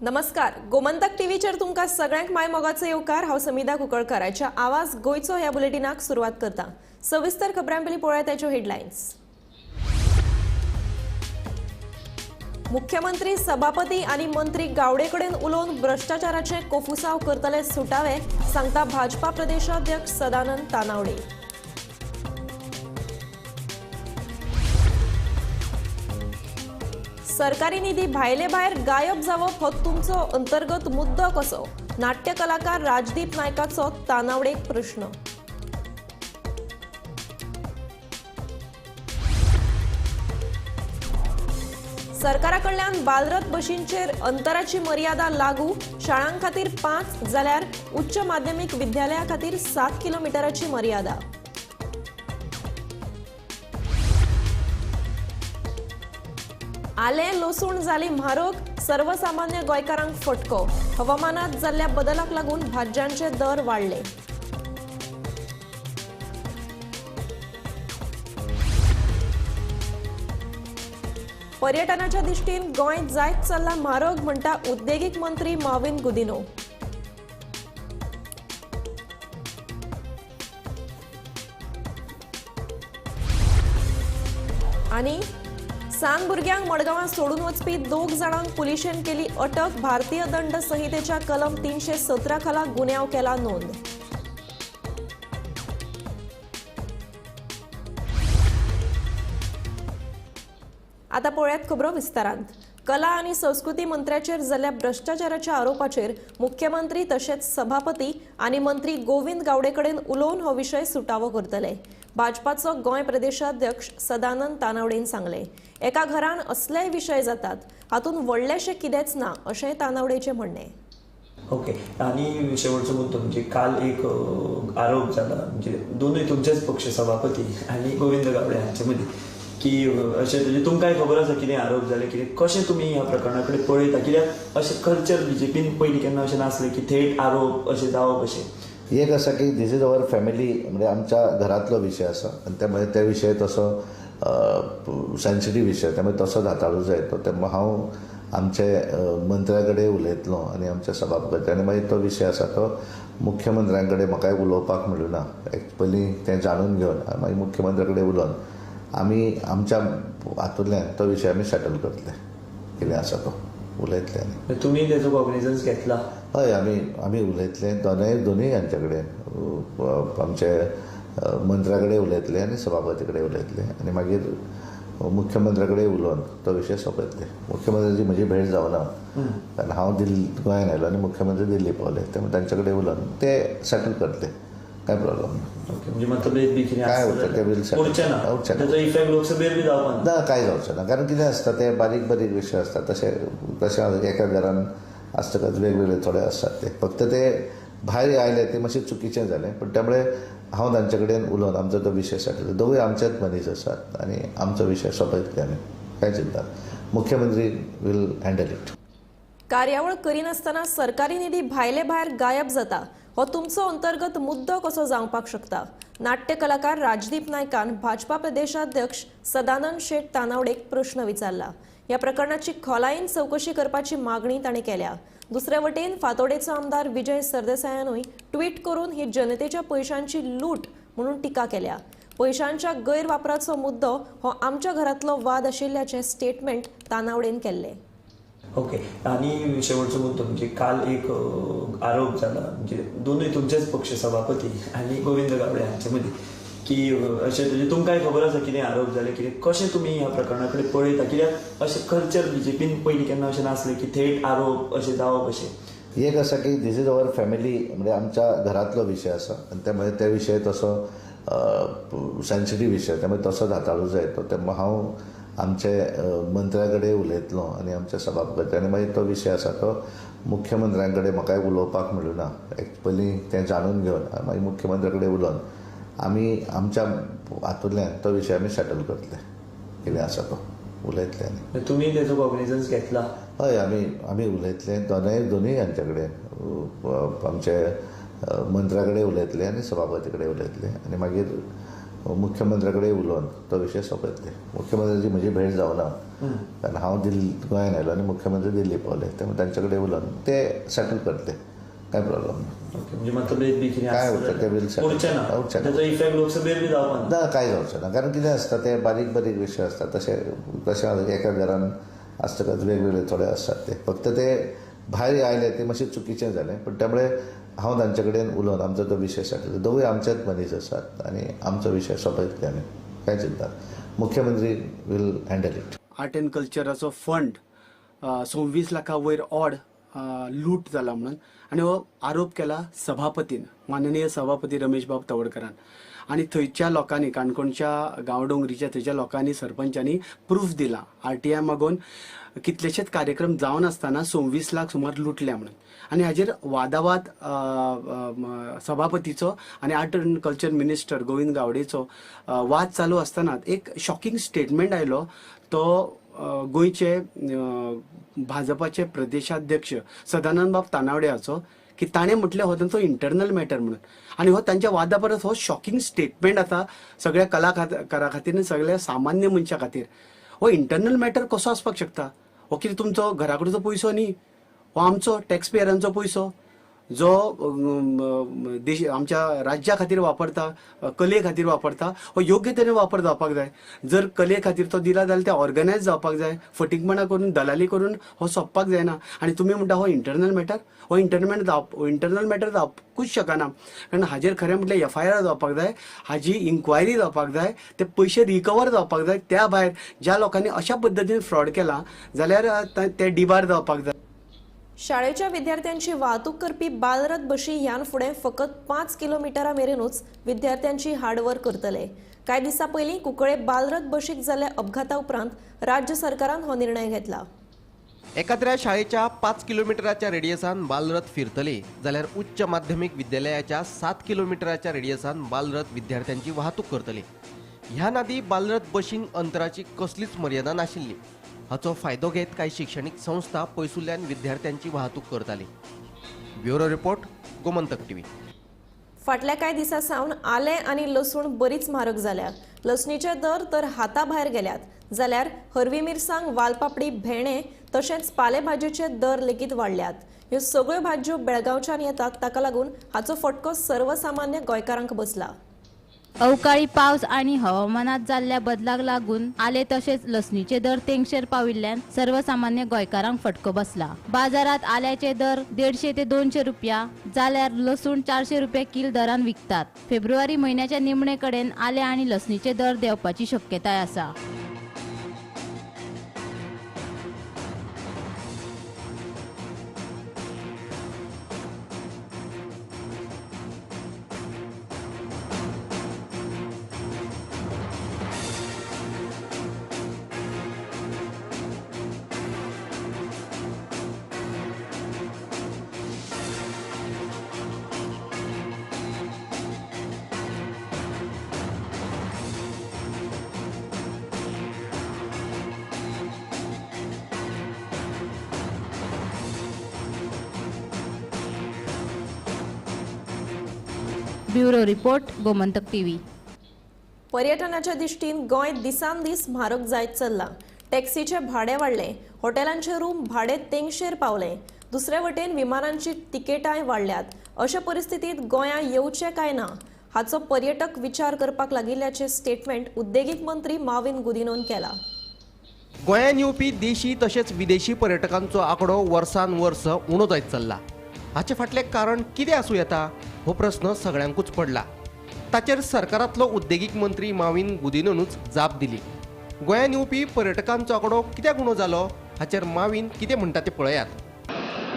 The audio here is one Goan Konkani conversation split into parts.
नमस्कार, गोमंतक टीव्हीचेर तुमकां सगळ्यांक my मोगाचो येवकार. हांव समिधा कुंकळकाराच्या आवाज गोंयचो ह्या बुलेटिनाक सुरवात करता. सविस्तर खबरां पयलीं पळोवया ताच्यो हेडलायन्स. मुख्यमंत्री, सभापती आनी मंत्री गावडे कडेन उलोवन भ्रश्टाचाराचे कोफुसांव करतले सुटावे, सांगता भाजपा प्रदेशाध्यक्ष सदानंद तानावडे. सरकारी निधी भायले भायर गायब जावप हो तुमचो अंतर्गत मुद्दो कसो? नाट्य कलाकार राजदीप नायकाचो तानावडेक प्रश्न. सरकारा कडल्यान बालरथ बशींचेर अंतराची मर्यादा लागू. शाळां खातीर 5 जाल्यार उच्च माध्यमीक विद्यालया खातीर 7 किलोमिटराची मर्यादा. आलें लसूण जाली म्हारग, सर्वसामान्य गोंयकारांक फटको. हवामानात जाल्ल्या बदलाक लागून भाज्यांचे दर वाडले. पर्यटनाच्या दृष्टीन गोंय जायत चल्ला म्हारग, म्हणटा उद्देगीक मंत्री माविन गुदिनो. आनी सान भुरग्यांक मडगांवां सोडून वचपी 2 जाणांक पुलिशेन केली अटक. भारतीय दंड संहितेच्या कलम 317 खाला गुन्यांव केला नोंद. आता पळयात खबरो विस्तारांत. कला आनी संस्कृती मंत्र्याचेर जाल्ल्या भ्रश्टाचाराच्या आरोपाचेर मुख्यमंत्री तशेंच सभापती आनी मंत्री गोविंद गावडे कडेन उलोवन हो विशय सुटावो करतले. भाजपाचो गोंय प्रदेशाध्यक्ष सदानंद तानावडेन सांगले, एका घरान असलेय विशय जातात, हातूंत व्हडलेशें कितेंच ना, अशेंय तानावडेचें म्हणणें. ओके, आनी शेवटचो मुद्दो म्हणजे काल एक आरोप जाला, म्हणजे दोनूय तुमचेच पक्ष सभापती आनी गोविंद गावडे हांचे मदीं, की अशें म्हणजे तुमकांय खबर आसा कितें आरोप जाले, कितें कशें तुमी ह्या प्रकरणा कडेन पळयता? कित्याक अशें कल्चर बीजेपीन पयलीं केन्ना अशें नासलें की थेट आरोप अशें जावप. अशें एक आसा की this is our family, म्हणजे आमच्या घरांतलो विशय आसा आनी त्यामुळे त्या विशय तसो सेन्सिटीव विशय, त्यामुळे तसोच हाताळूं जाय तो. तेन्ना हांव आमचे मंत्र्या कडेन उलयतलो आनी आमच्या सभापती, आनी मागीर तो विशय आसा तो मुख्यमंत्र्यां कडेन म्हाकाय उलोवपाक मेळूना. पयलीं तें जाणून घेवन मागीर मुख्यमंत्र्या कडेन उलोवन आमी आमच्या हातूंतल्यान तो विशय आमी सेटल करतले. कितें आसा तो उलयतले. आनी तुमी तेजो कॉग्निजन्स घेतला? हय, आमी उलयतले दोनूय हांचे कडेन, आमचे मंत्र्या कडेन उलयतले आनी सभापती कडेन उलयतले आनी मागीर मुख्यमंत्र्या कडेन उलोवन तो विशय सोंपयतले. मुख्यमंत्र्याची म्हजी भेट जावना, कारण हांव दिल्ली गोंयांत आयलो आनी मुख्यमंत्री दिल्ली पावले, त्यामुळे तांचे कडेन उलोवन ते सेटल करतले. कांय प्रॉब्लम ना. ओके, म्हणजे मतभेद बी कितें काय उरता ते बील उरचें ना, ताचो इफेक्ट लोकसभेर बी जावपा ना, कांय जावचें ना. कारण कितें आसता ते बारीक बारीक विशय आसता, तशें तशें एका घरान आसतकच वेगवेगळे थोडे आसतात, ते फक्त ते भायर आयले ते मातशें चुकीचें जालें. पूण त्यामुळे हांव तांचे कडेन उलोवन आमचो तो विशय सेटल. दोगूय आमचेच मनीस आसात आनी आमचो विशय सोंपयतले आमी, कांय चिंता. मुख्यमंत्री will handle it. कार्यावळ करिनासतना सरकारी निधी भायले भायर गायब जाता हो तुमचो अंतर्गत मुद्दो कसो जावपाक शकता? नाट्य कलाकार राजदीप नायकान भाजपा प्रदेशाध्यक्ष सदानंद शेट तानावडेक प्रश्न विचारला. ह्या प्रकरणाची खोलायेन चवकशी करपाची मागणी ताणें केल्या. दुसरे वटेन फातोडेचो आमदार विजय सरदेसायानूय ट्वीट करून ही जनतेच्या पयशांची लूट म्हणून टिका केल्या. पयशांच्या गैरवापराचो मुद्दो हो आमच्या घरांतलो वाद आशिल्ल्याचें स्टेटमेंट तानावडेन केल्लें. ओके, आनी शेवटचो मुद्दो म्हणजे काल एक आरोप जाला, म्हणजे दोनूय तुमचेच पक्ष सभापती आनी गोविंद गावडे हांचे मदीं, की अशें म्हणजे तुमकांय खबर आसा कितें आरोप जाले, कितें कशें तुमी ह्या प्रकरणा कडेन पळयता? कित्याक अशें कल्चर बीजेपीन पयलीं केन्ना अशें नासलें की थेट आरोप अशें जावप. अशें एक आसा की this is our family, म्हणजे आमच्या घरांतलो विशय आसा आनी त्यामुळे त्या विशय तसो सेन्सिटीव विशय, त्यामुळे तसोच हाताळूं जाय तो. तेन्ना हांव आमचे मंत्र्या कडेन उलयतलो आनी आमच्या सभापती, आनी मागीर तो विशय आसा तो मुख्यमंत्र्यां कडेन म्हाकाय उलोवपाक मेळूना. पयलीं तें जाणून घेवन मागीर मुख्यमंत्र्या कडेन उलोवन आमी आमच्या हातूंतल्यान तो विशय आमी सेटल करतले. कितें आसा तो उलयतले. आनी तुमी तेजो कॉग्निजन्स घेतला? हय, आमी उलयतले दोनूय हांचे कडेन, आमचे मंत्र्या कडेन उलयतले आनी सभापती कडेन उलयतले आनी मागीर मुख्यमंत्र्या कडेन उलोवन तो विशय सोंपयतले. मुख्यमंत्र्याची म्हजी भेट जावना कारण हांव दिल्ली गोंयान आयलो आनी मुख्यमंत्री दिल्ली पावले, त्यामुळे तांचे कडेन उलोवन ते सेटल करतले, कांय प्रॉब्लम ना. ओके, म्हणजे मतभेद बी कितें काय उरता ते बील उरचें ना, उरचें ना, ताचो इफेक्ट लोकसभेर बी जावपा ना, कांय जावचें ना. कारण कितें आसता ते बारीक बारीक विशय आसता, तशें तशें एका घरान आसतकच वेगवेगळे थोडे आसतात, ते फक्त ते भायर आयले ते मातशें चुकीचें जालें, पूण त्यामुळे हांव तांचे कडेन उलोवन आमचो तो विशय सेटल. दोगूय आमचेच मनीस आसात आनी आमचो विशय सोंपयतले आमी, कांय चिंता. मुख्यमंत्री will handle it. Art and कल्चराचो फंड 26 लाखा वयर ऑड लूट जाला म्हणून आनी हो आरोप केला सभापतीन, माननीय सभापती रमेश बाब तवडकरान. आनी थंयच्या लोकांनी, काणकोणच्या गांवडोंगरीच्या थंयच्या लोकांनी, सरपंचांनी प्रूफ दिला आरटीआय मागोवन कितलेशेच कार्यक्रम जावन आसतना 26 लाख सुमार लुटल्या म्हणून. आनी हाजेर वादावाद सभापतीचो आनी art and culture minister Govind गावडेचो वाद चालू आसतना एक शॉकिंग स्टेटमेंट आयलो, तो गोंयचे भाजपाचे प्रदेशाध्यक्ष सदानंद बाब तानावडे हाचो, की ताणें म्हटलें हो तांचो इंटरनल मॅटर म्हणून. आनी हो तांच्या वादा परस हो शॉकिंग स्टेटमेंट आसा सगळ्या कलाकारा खातीर आनी सगळ्या सामान्य मनशा खातीर. हो इंटरनल मॅटर कसो आसपाक शकता? हो कितें तुमचो घरा कडचो पयसो न्ही, हो आमचो टॅक्स पेयरांचो पयसो जो देश आमच्या राज्या खातीर वापरता, कले खातीर वापरता, हो योग्य तरेन वापर जावपाक जाय. जर कले खातीर तो दिला जाल्यार ते ऑर्गनायज जावपाक जाय, फटींगपणां करून दलाली करून हो सोंपपाक जायना. आनी तुमी म्हणटा हो इंटरनल मॅटर, हो इंटरनल मॅटर जावपूच शकना, कारण हाजेर खरें म्हटल्यार एफआयआर जावपाक जाय, हाजी इन्क्वायरी जावपाक जाय, ते पयशे रिकवर जावपाक जाय. त्या भायर ज्या लोकांनी अशा पद्दतीन फ्रॉड केला जाल्यार ते डिबार जावपाक जाय. शाळेच्या विद्यार्थ्यांची वाहतूक करपी बालरथ बशी ह्यान फुडें फकत 5 किलोमिटरा मेरेनूच विद्यार्थ्यांची हाडव्हर करतले. कांय दिसां पयलीं कुंकळे बालरथ बशीक जाल्ल्या अपघाता उपरांत राज्य सरकारान हो निर्णय घेतला. एकाद्र्या शाळेच्या 5 किलोमिटराच्या रेडियसान बालरथ फिरतले जाल्यार उच्च माध्यमीक विद्यालयाच्या 7 किलोमिटराच्या रेडियसान बालरथ विद्यार्थ्यांची वाहतूक करतले. ह्या नादी बालरथ बशींक अंतराची कसलीच मर्यादा नाशिल्ली. हाचो फायदो घेत कांय शिक्षणीक संस्था पयसुल्ल्यान विद्यार्थ्यांची वाहतूक करताली. Bureau report, Gomantak TV. फाटल्या कांय दिसां सावन आलें आनी लसूण बरीच म्हारग जाल्या. लसणीचे दर तर हाता भायर गेल्यात, जाल्यार हरवी मिरसांग, वालपापडी, भेणे तशेंच पालेभाजयेचे दर लेगीत वाडल्यात. ह्यो सगळ्यो भाजयो बेळगांवच्यान येतात, ताका लागून हाचो फटको सर्वसामान्य गोंयकारांक बसला. अवकाळी पावस आणि हवामानात जाल्ल्या बदलाक लागून आले तशेंच लसणीचे दर तेंगशेर पाविल्ल्यान सर्वसामान्य गोंयकारांक फटको बसला. बाजारात आल्याचे दर 150 ते 200 रुपया जाल्यार लसूण 400 रुपया किल दरान विकतात. फेब्रुवारी म्हयन्याच्या निमणे कडेन आले आणि लसणीचे दर देंवपाची शक्यताय आसा. Bureau report, Gomantak TV. पर्यटनाच्या दृष्टीन गोंय दिसान दीस म्हारग जायत चल्लां. टॅक्सीचे भाडे वाडले, हॉटेलांचे रूम भाडे तेंगशेर पावले, दुसरे वटेन विमानांची तिकेटांय वाडल्यात. अशे परिस्थितींत गोंया येवचें काय ना हाचो पर्यटक विचार करपाक लागिल्ल्याचें स्टेटमेंट उद्देगीक मंत्री माविन गुदिनोन केला. गोंयांत येवपी देशी तशेंच विदेशी पर्यटकांचो आंकडो वर्सान वर्स उणो जायत चल्ला. हाचे फाटलें कारण कितें आसूं येता हो प्रस्न सगळ्यांकूच पडला. ताचेर सरकारांतलो उद्देगीक मंत्री माविन गुदिनोनूच जाप दिली. गोंयांत येवपी पर्यटकांचो आंकडो कित्याक उणो जालो हाचेर माविन कितें म्हणटा तें पळयात.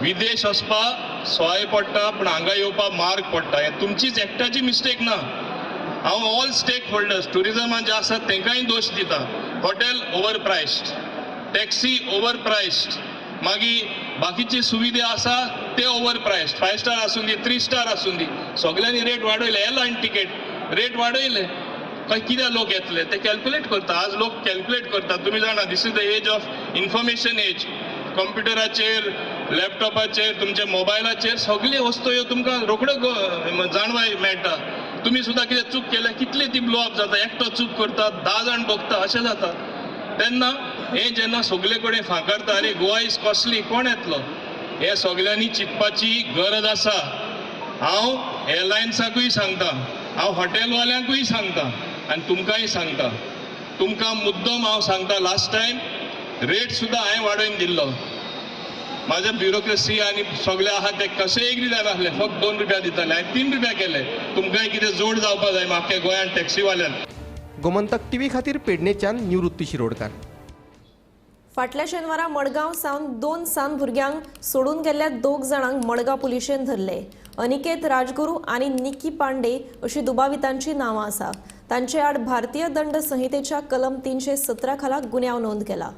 विदेश वचपाक सोय पडटा पूण हांगा येवपाक मार्ग पडटा. हें तुमचीच एकट्याची मिस्टेक ना. हांव ऑल स्टेक होल्डर्स ट्युरिजमान जे आसात तांकांय दोश दिता. Hotel over priced, taxi over priced, मागीर बाकीची सुविधा आसा ते ओवर प्रायस्ड. 5 स्टार आसूं दी, 3 स्टार आसूं दी, सगळ्यांनी रेट वाडयले. एअरलायन तिकेट रेट वाडयले. काय कित्याक लोक येतले ते कॅल्क्युलेट करता. आज लोक कॅल्क्युलेट करता. तुमी जाणा, this is the age of information age. कंप्युटराचेर, लॅपटॉपाचेर, तुमच्या मोबायलाचेर सगळे वस्तू ह्यो तुमकां रोखड्यो जाणवाय मेळटा. तुमी सुद्दां कितें चूक केल्या कितली ती ब्लो अप जाता, एकटो चूक करता 10 जाण बघता, अशें जाता. तेन्ना हें जेन्ना सगळे कडेन फांकारता, अरे गोवा is costly, कोण येतलो? हें सगळ्यांनी चिंतपाची गरज आसा. हांव एअरलायन्साकूय सांगता, हांव हॉटेलवाल्यांकूय सांगता आनी तुमकांय सांगता. तुमकां मुद्दम हांव सांगता, लास्ट टायम रेट सुद्दां हांवें वाडोवन दिल्लो. म्हाजे ब्युरोक्रेसी आनी सगळे आहा ते कशेंय एग्री जायनासले, फक्त 2 रुपया दिताले, हांवें 3 रुपया केले. तुमकांय कितें जोड जावपा जाय आख्या गोंयांत टॅक्सीवाल्यांक. गोमंतक टीव्ही खातीर पेडणेच्यान निवृत्ती शिरोडकार. फाटल्या शेनवारा मडगांव सावन 2 सान भुरग्यांक सोडून गेल्ल्या 2 जाणांक मडगांव पुलिशेन धरले. अनिकेत राजगुरू आनी निकी पांडे अशी दुबावितांची नांवां आसा. तांचे आड भारतीय दंड संहितेच्या कलम 317 खाला गुन्यांव नोंद केला.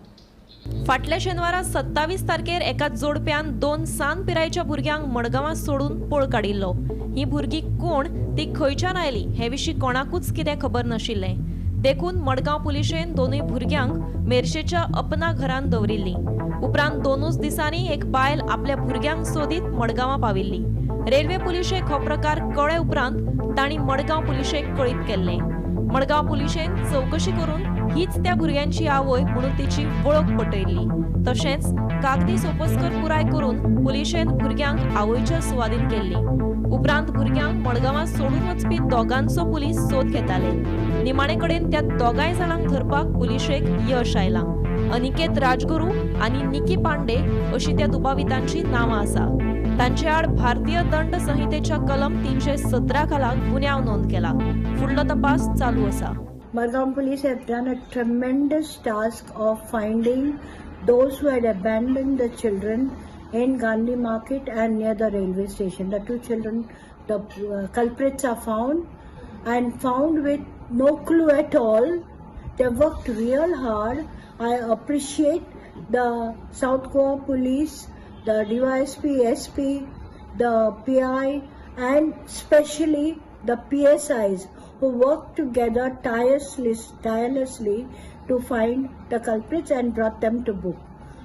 फाटल्या शेनवारा 27 तारखेर एका जोडप्यान 2 सान पिरायेच्या भुरग्यांक मडगांवां सोडून पळ काडिल्लो. ही भुरगीं कोण, ती खंयच्यान आयली हे विशीं कोणाकूच कितें खबर नाशिल्लें. देखून मडगांव पुलिशेन 2 भुरग्यांक मेरशेच्या अपना घरान दवरिल्ली. उपरांत 2 दिसांनी एक बायल आपल्या भुरग्यांक सोदीत मडगांवां पाविल्ली. रेल्वे पुलिशेक हो प्रकार कळ्ळे उपरांत तांणी मडगांव पुलिशेक कळीत केल्लें. मडगांव पुलिशेन चवकशी करून हीच त्या भुरग्यांची आवय म्हणून तिची वळख पटयल्ली. तशेंच कागदी सोपस्कर पुराय करून पुलिशेन भुरग्यांक आवयच्या सुवादीन केल्ली. उपरांत भुरग्यांक मडगांवां सोडून वचपी 2गांचो पुलीस सोद घेताले. निमाणे कडेन त्या 2 जाणांक धरपाक पुलिशेक यश आयलां. अनिकेत राजगुरू आनी निकी पांडे अशी त्या दुबावितांची नांवां आसा. तांचे आड भारतीय दंड संहितेच्या कलम 317 खाला गुन्यांव नोंद केला. फुडलो तपास चालू आसा. Margao police have done a tremendous task of finding those who had abandoned the children in Gandhi Market and near the railway station. The 2 children, the culprits are found and found with no clue at all. They worked real hard. I appreciate the South Goa police, the DYSP, SP, the PI, and especially the PSIs who worked together tirelessly to find the culprits and brought them to book.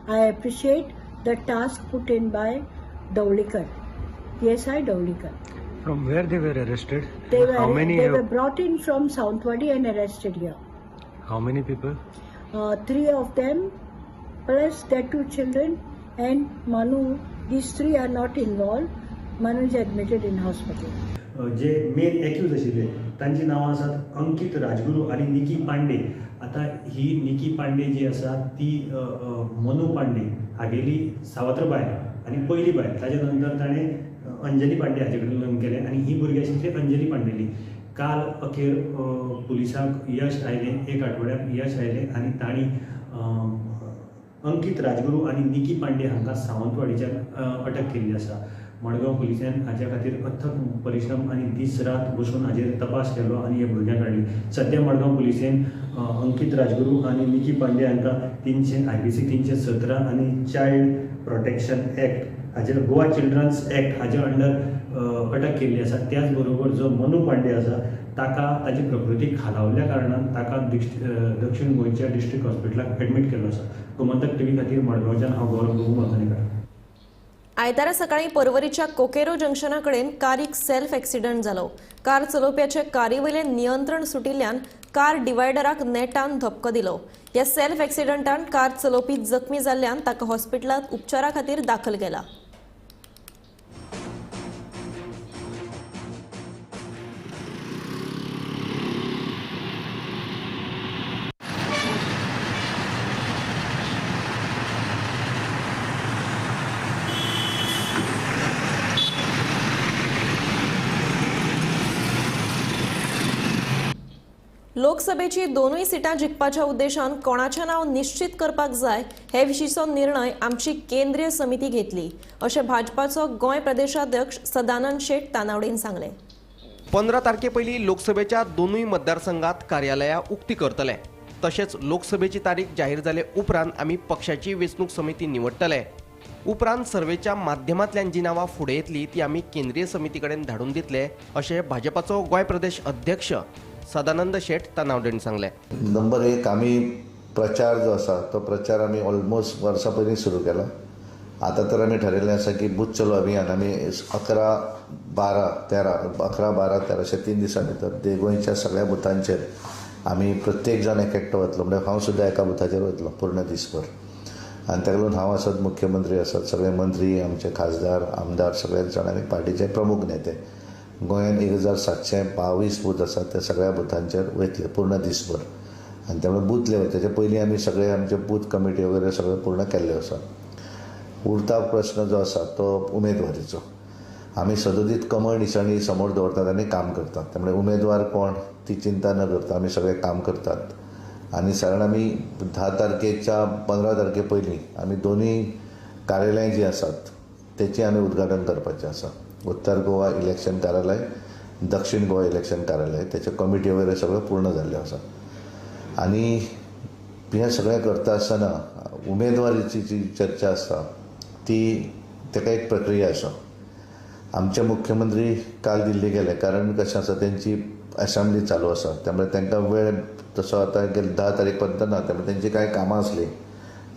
I appreciate the task put in by Dowlikar, PSI Dowlikar. From where they were arrested? They were brought in from Southwadi and arrested here. How many people? 3 of them, plus their 2 children and Manu. These 3 are not involved. Manu is admitted in hospital. J main accused आशिल्ले तांची नांवां आसात अंकित राजगुरू आनी निकी पांडे. आतां ही निकी पांडे जी आसा ती मनु पांडे हागेली सावत्र बायल आनी पयली बायल. ताजे नंतर ताणें अंजली पांडे हाजे कडेन लग्न केलें आनी ही भुरगीं आशिल्ली अंजली पांडेली. काल अखेर पुलिसांक यश आयलें, एक आठवड्याक यश आयलें आनी तांणी अंकित राजगुरू आनी निकी पांडे हांकां सावंतवाडीच्यान अटक केल्ली आसा. मडगांव पुलिसान हाच्या खातीर अथक परिश्रम आनी दीस रात बसून हाजेर तपास केलो आनी हे भुरग्यांक काडली. सद्या मडगांव पुलिसेन अंकित राजगुरू आनी निकी पांडे हांकां 300 IPC 317 आनी चायल्ड प्रोटेक्शन एक्ट हाजेर गोवा चिल्ड्रन्स एक्ट हाजे अंडर अटक केल्ली आसा. त्याच बरोबर जो मनु पांडे आसा ताका ताजी प्रकृती खालावल्ल्या कारणान ताका दक्षिण गोंयच्या डिस्ट्रिक्ट हॉस्पिटलाक एडमीट केल्लो आसा. गोमंतक टीव्ही खातीर मडगांवच्यान हांव गौरव प्रभू माथानीकर. आयतारा सकाळी पर्वरीच्या कोकेरो जंक्शना कडेन कारीक सेल्फ एक्सिडंट जालो. कार चलोवप्याचे कारी वयलें नियंत्रण सुटिल्ल्यान कार डिवायडराक नेटान धपको दिलो. ह्या सेल्फ एक्सिडंटान कार चलोवपी जखमी जाल्ल्यान ताका हॉस्पिटलांत उपचारा खातीर दाखल केला. लोकसभेची 2 सीटां जिखपाच्या उद्देशान कोणाचें नांव निश्चित करपाक जाय हे विशींचो निर्णय आमची केंद्रीय समिती घेतली अशें भाजपाचो गोंय प्रदेशाध्यक्ष सदानंद शेट तानावडेन सांगलें. 15 तारखे पयलीं लोकसभेच्या 2 मतदारसंघात कार्यालयां उक्ती करतले. तशेंच लोकसभेची तारीख जाहीर जाले उपरांत आमी पक्षाची वेंचणूक समिती निवडटले. उपरांत सर्वेच्या माध्यमांतल्यान जी नांवां फुडें येतली ती आमी केंद्रीय समिती कडेन धाडून दितले अशें भाजपाचो गोंय प्रदेश अध्यक्ष सदानंद शेट तानावडेन सांगलें. नंबर 1, आमी प्रचार जो आसा तो प्रचार आमी ऑलमोस्ट वर्सां पयलीं सुरू केला आतां तर आमी ठरयल्लें आसा की बूथ चलो अभियान आमी 11, 12, 13 11, 12, 13 अशे 3 दिसां भितर गोंयच्या सगळ्या बुथांचेर आमी प्रत्येक जाण एक एकटो वतलो, म्हणजे हांव सुद्दां एका बुथाचेर वतलो पूर्ण दीसभर. आनी ताका लागून हांव आसत, मुख्यमंत्री आसत, सगळे मंत्री, आमचे खासदार, आमदार, सगळे जाण आनी पार्टीचे प्रमुख नेते गोंयांत 1722 बूथ आसात त्या सगळ्या बुथांचेर वयतले पूर्ण दीसभर. आनी त्यामुळे बूथ लेवल तेच्या पयलीं आमी सगळे आमचे बूथ कमिटी वगैरे सगळें पूर्ण केल्ले आसा. उरता प्रश्न जो आसा तो उमेदवारीचो. आमी सदोदीत कमळ निशाणी समोर दवरतात आनी काम करतात, त्यामुळे उमेदवार कोण ती चिंता न करता आमी सगळे काम करतात. आनी साधारण आमी 10 तारखेच्या 15 तारखे पयलीं आमी दोनूय कार्यालयां जीं आसात तेचें आमी उद्घाटन करपाचें आसा. उत्तर गोवा इलेक्शन कार्यालय, दक्षिण गोवा इलेक्शन कार्यालय, तेचे कमिटी वगैरे सगळें पूर्ण जाल्लें आसा. आनी हें सगळें करता आसतना उमेदवारीची जी चर्चा आसा ती ताका एक प्रक्रिया आसा. आमचे मुख्यमंत्री काल दिल्ली गेले, कारण कशें आसा तेंची असेंब्ली चालू आसा, त्यामुळे तांकां वेळ तसो आतां गेले 10 तारीख पर्यंत ना, त्यामुळे तेंची कांय कामां आसलीं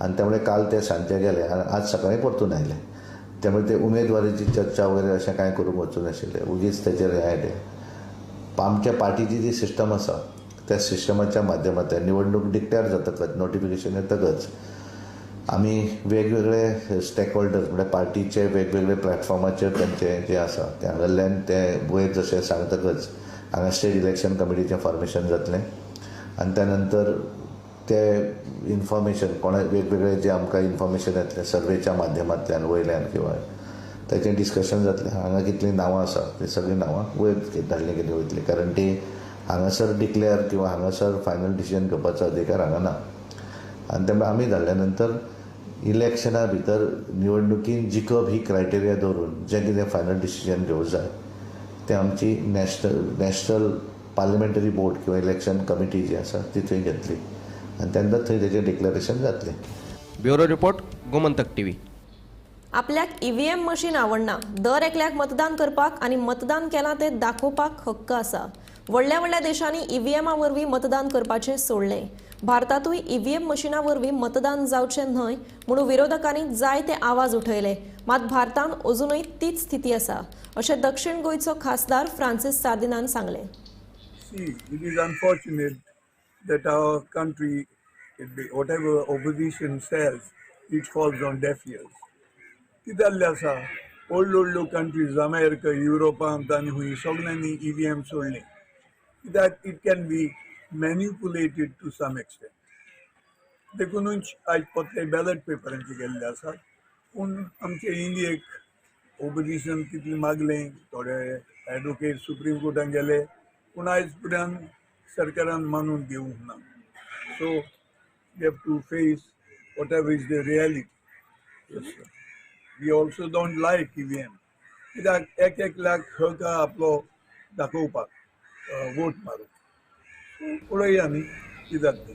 आनी त्यामुळे काल ते सांजचे गेले आनी आज सकाळीं परतून आयले. त्यामुळे ते उमेदवारीची चर्चा वगैरे अशें कांय करूंक वचूं नाशिल्लें, उगीच तेचेर हें आयलें. आमच्या पार्टीची जी सिस्टम आसा त्या सिस्टमाच्या माध्यमांतल्यान निवडणूक डिक्लेअर जातकच, नोटिफिकेशन येतकच आमी वेगवेगळे स्टेक होल्डर्स म्हणजे पार्टीचे वेगवेगळे प्लॅटफॉर्माचेर तेंचे जे आसा ते हांगासरल्यान ते वयर जशें सांगतकच हांगा स्टेट इलेक्शन कमिटीचें फॉर्मेशन जातलें आनी त्या नंतर ते इन्फॉर्मेशन कोणा वेगवेगळे जे आमकां इन्फॉर्मेशन येतलें सर्वेच्या माध्यमांतल्यान वयल्यान किंवा ताचें डिस्कशन जातलें. हांगा कितलीं नांवां आसा ती सगळीं नांवां वयर धाडलीं गेली वयतलीं, कारण ती हांगासर डिक्लेअर किंवा हांगासर फायनल डिसिजन घेवपाचो अधिकार हांगा ना. आनी त्यामुळे आमी धाडल्या नंतर इलेक्शना भितर निवडणुकीन जिखप ही क्रायटेरिया दवरून जें कितें फायनल डिसिजन घेवंक जाय तें आमची नॅशनल पार्लिमेंटरी बोर्ड किंवा इलेक्शन कमिटी जी आसा ती थंय घेतली आनी तेन्ना थंय तेजें डिक्लेरेशन जातलें. Bureau report, Gomantak TV. आपल्याक ईव्हीएम मशीन आवडना, दर एकल्याक मतदान करपाक आनी मतदान केलां तें दाखोवपाक हक्क आसा. व्हडल्या व्हडल्या देशांनी ईव्हीएमा वरवीं मतदान करपाचें सोडलें. भारतांतूय ईव्हीएम मशिना वरवीं मतदान जावचें न्हय म्हणून विरोधकांनी जायते आवाज उठयले, मात भारतांत अजुनूय तीच स्थिती आसा अशें दक्षिण गोंयचो खासदार फ्रांसीस सार्दिनान सांगलें. See, it is unfortunate that our country, whatever opposition says, it falls on deaf ears. कितें जाल्लें आसा, व्हडल्यो व्हडल्यो कंट्रीज अमेरिका, युरोपांत आनी खंय सगल्यांनी ईव्हीएम सोडलें, कित्याक it can be manipulated to some extent. देखूनच आयज पोतले बॅलट पेपरांचे गेल्ले आसात. पूण आमचे इंडियेक ओपोजिशन कितलें मागलें, थोडे एडवोकेट सुप्रीम कोर्टान गेले, पूण आयज पर्यंत सरकारान मानून घेवंक ना. So we have to face whatever is the reality. We also don't like EVM, कित्याक एक एकल्याक हक आपलो दाखोवपाक वोट मारूंक. पळोवया न्ही कितें जाता.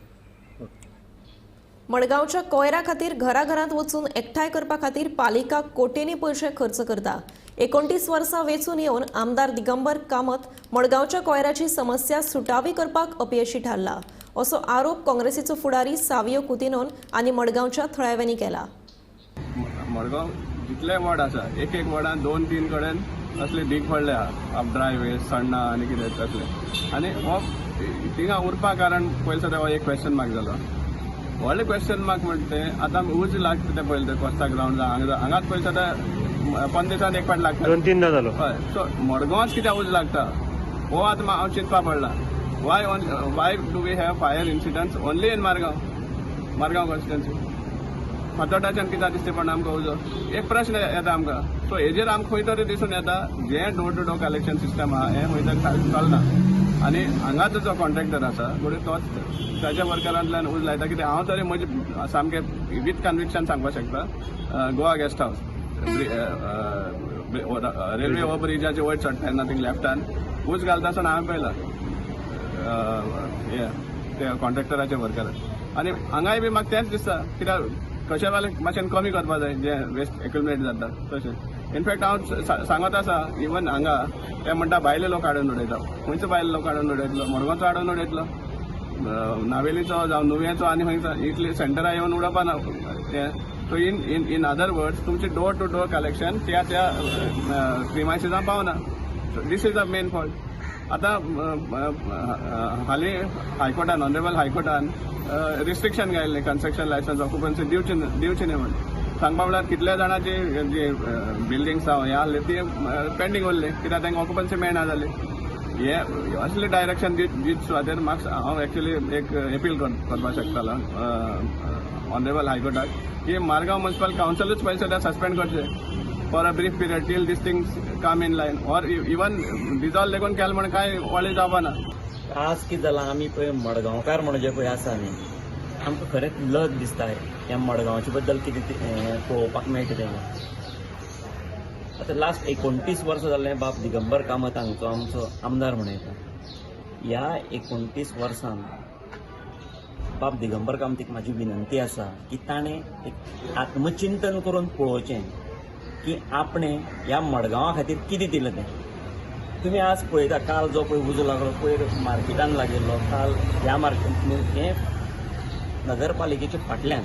मडगांवच्या कोयरा खातीर घराघरांत वचून एकठांय करपा खातीर पालिका कोटींनी पयशे खर्च करता. 29 वर्सां वेंचून येवन आमदार दिगंबर कामत मडगांवच्या कोयराची समस्या सुटावी करपाक अपयशी थारला असो आरोप काँग्रेसीचो फुडारी सावियो कुतिनोन आनी मडगांवच्या थळाव्यांनी केला. मडगांव जितले वॉर्ड आसा एक एक वॉर्डान 2-3 कडेन असले धीक पडले आहा, ड्राय वेस्ट, सण्णां आनी कितें तसलें. आनी हो थिंगा उरपा कारण पयलीं सदां हो एक क्वेश्चन मार्क जालो. व्हडलें क्वेश्चन मार्क म्हणटा तें आतां उज लागता तें पयलें तें कोस्ता ग्रावंड हांगा हांगाच पयलीं सदां 15 दिसान एक फावट लागता, 2-3 जालो. हय, सो मडगांवाच कित्याक उज लागता हो आतां हांव चिंतपा पडला. Why do we have fire incidents only in Margao, Margao constituency? फातोटाच्यान कित्याक दिसता पडना आमकां उजो, एक प्रश्न येता आमकां. सो हेजेर आमकां खंय तरी दिसून येता जें door to door collection system आहा हें खंय तरी चलना. आनी हांगाच जो कॉन्ट्रॅक्टर आसा घडये तोच ताच्या वर्करांतल्यान उज लायता. कित्याक हांव तरी म्हजे सामकें वीथ कन्विक्शन सांगपाक शकता, Goa guest house railway over ब्रिजाचे वयर चडटा तेन्ना थिंग लेफ्टान उज घालता आसतना हांवें पळयला हें ते कॉन्ट्रॅक्टराच्या वर्करान. आनी हांगाय बी म्हाका तेंच दिसता, कित्याक कशें जाल्यार मातशें कमी करपा जाय जें वेस्ट एक्युमुलेट जाता तशें. इनफॅक्ट हांव सांगत आसा इवन हांगा ते म्हणटा भायले लोक हाडून उडयता, खंयचो भायले लोक हाडून उडयतलो, मडगांवचो हाडून उडयतलो. नावेलीचो जावं नुव्याचो आनी खंयचो इतले सेंटरार येवन उडोवपा ना हें. So in in in other words तुमचे डोर टू डोर कलेक्शन त्या त्या प्रिमायसिसान पावना. So this is the main fault. आतां हालीं हायकोर्टान, ऑनरेबल हायकोर्टान रिस्ट्रिक्शन घायिल्लें कन्स्ट्रक्शन लायसन्स ऑक्युपन्सी दिवचे दिवचे न्ही म्हण. सांगपा म्हळ्यार कितल्या जाणांची जी बिल्डिंग्स आहा, हें आहले ती पेंडींग उरली कित्याक तांकां ऑक्युपन्सी मेळना जाली. हे असले डायरेक्शन दीत सुवातेर म्हाका हांव एक्चुली एक एपील करपाक शकतालो ऑनरेबल हायकोर्टाक की मारगांव म्युन्सिपल कावन्सिलूच पयशे सद्या सस्पेंड करचे for a brief period till these things come in line, or even dissolve लेगून केलें म्हण कांय व्हडलें जावपा ना. आज कितें जालां, आमी पळय मडगांवकार म्हणून जे पळय आसा न्ही, आमकां खरेंच लज दिसता ह्या मडगांवचे बद्दल कितें पळोवपाक मेळटा तें. आतां लास्ट 29 वर्सां जालें बाब दिगंबर कामत हांगचो आमचो आमदार म्हण येता. ह्या 29 वर्सान बाब दिगंबर कामतीक म्हाजी विनंती आसा की ताणें एक आत्मचिंतन करून पळोवचें की आपणें ह्या मडगांवा खातीर कितें दिलें तें. तुमी आज पळयता, काल जो पळय उजो लागलो पयर मार्केटान लागिल्लो, काल ह्या मार्केट हें नगरपालिकेच्या फाटल्यान,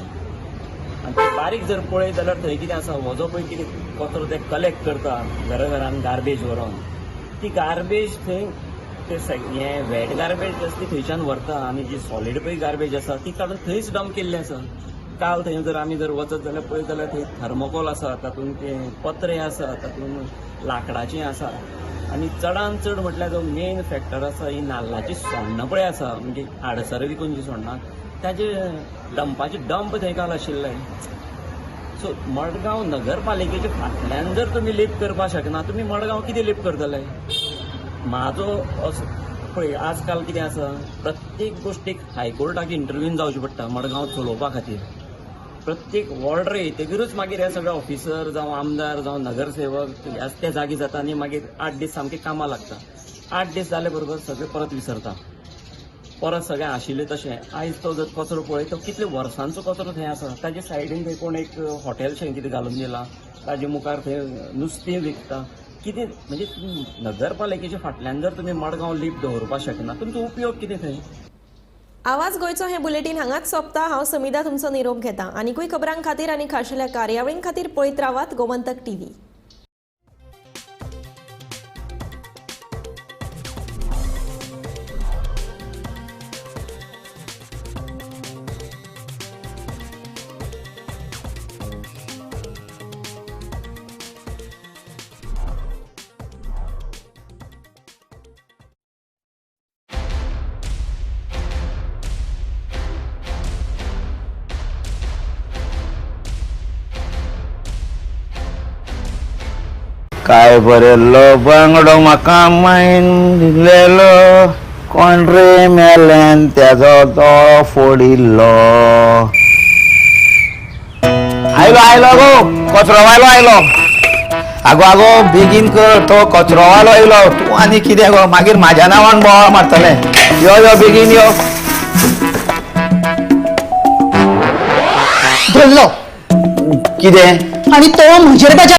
आनी ते बारीक जर पळयत जाल्यार थंय कितें आसा, हो जो पळय कितें कचरो ते कलेक्ट करता घरा घरान गार्बेज व्हरोन, ती गार्बेज थंय ते हें वेट गार्बेज आसा ती थंयच्यान व्हरता आनी जी सॉलीड पळय गार्बेज आसा ती काडून थंयच डंप केल्ली आसा. काल थंय जर आमी जर वचत जाल्यार पळयत जाल्यार थंय थर्मोकोल आसा, तातूंत ते पत्रे आसा, तातूंत लांकडाचें आसा, आनी चडान चड म्हटल्यार जो मेन फॅक्टर आसा ही नाल्लाची सोण्णां पळय आसा, म्हणजे आडसरां विकून जी सोण्णां ताजे डंपाचे डंप थंय काल आशिल्ले. सो मडगांव नगरपालिकेच्या फाटल्यान जर तुमी लेप करपाक शकना, तुमी मडगांव कितें लेप करतले? म्हाजो असो पळय आजकाल कितें आसा, प्रत्येक गोश्टीक हायकोर्टाक इंटरव्यून जावचें पडटा मडगांव चलोवपा खातीर. प्रत्येक ऑर्डर येतकीरूच मागीर हे सगळे ऑफिसर जावं आमदार जावं नगरसेवक ते जागे जाता आनी मागीर 8 दीस सामके कामां लागता. 8 दीस जाले बरोबर सगळे परत विसरता, परत सगळें आशिल्लें तशें. आयज तो जर कचरो पळय तो कितले वर्सांचो कचरो थंय आसा, ताजे सायडीन थंय कोण एक हॉटेलशें कितें घालून दिलां, ताजे मुखार थंय नुस्तें विकता कितें. म्हणजे नगरपालिकेच्या फाटल्यान जर तुमी मडगांव लीप दवरपाक शकना, तुमचो उपयोग कितें थंय? आवाज गोंयचो हें बुलेटीन हांगाच सोंपता. हांव समिधा तुमचो निरोप घेता. आनीकूय खबरां खातीर आनी खाशेल्या कार्यावळीं खातीर पळयत रावात गोमंतक टीव्ही. काय बरेलो बांगडो म्हाका मायन दिलेलो, कोण रे मेल्यान तेजो दोळो फोडिल्लो. आयलो आयलो गो कचरोवालो आयलो. आगो आगो बेगीन कर, तो कचरोवालो आयलो. तूं आनी कितें गो मागीर म्हाज्या नांवान बोवाळ मारतलें. यो यो बेगीन यो. धरलो कितें आनी तो म्हजेर ताच्या